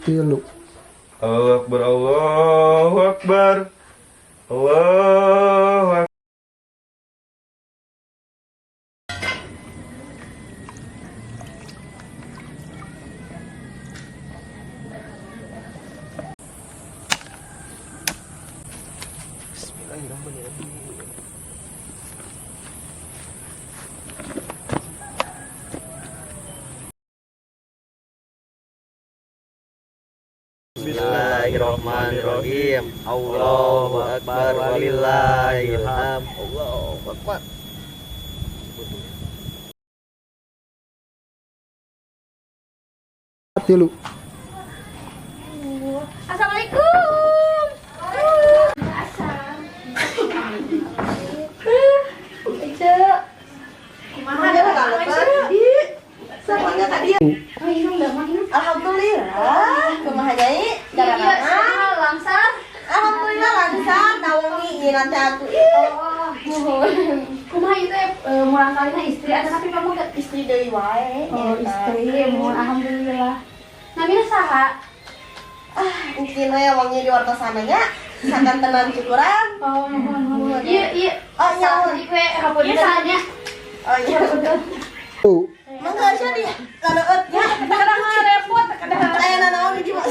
3. Allahu Akbar, Allahu Akbar. Allahu Akbar. Bismillahirrahmanirrahim. Bismillahirrahmanirrahim. Allahu Akbar walillahilham. Allahu Akbar. 3. Assalamualaikum. Asam. Ece. Kumaha Ada kalau Semuanya tadi. Oh, iya, udah mah. Alhamdulillah. Kumaha, Nyai? Iya, Darangan. Langsar. Alhamdulillah lancar, nawengi ieu nanti atuh. Oh, muhun. Kumaha ieu teh murangkalihna istri ada tapi kamu ke Istri deui wae. Oh, Eta. istri, muhun, alhamdulillah. Namina saha? Ah, mungkin we wengi di wartosan nya. Sakantenan cukuran. Oh, muhun, muhun. Iya. Oh, iya. Saha we hapunten nya. Oh iya. 3. Mangga sia di laleueut nya. Kadang repot, kadang. Aya nanaon di mah.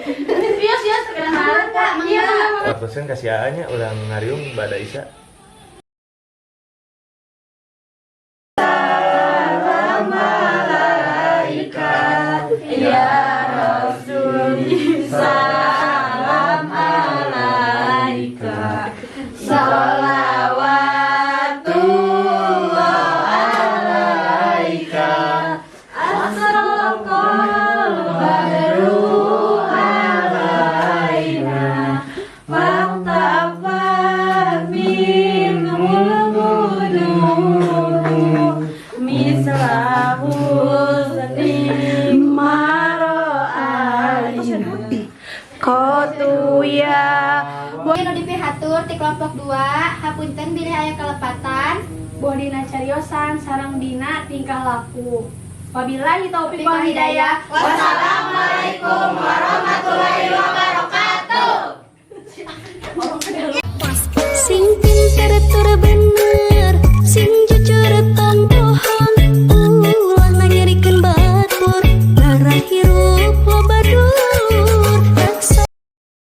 Iya, iya, kadang. Iya. Wartosan kasih nya ulang ngariung bada Isya. Ya Rasul, salam alaika. Salawatullah alaika. Asraqal badru alaina. Waqtafat minhul qulub. Misla husni ma ra'ayna. Qatu ya. Nu dipihatur ti kelompok 2, hapunten bilih aya kalepatan. Boh dina cariosan sareng dina tingkah laku. Wabillahi taufiq wal hidayah. Wassalamualaikum warahmatullahi wabarakatuh. Sing pinter tur bener.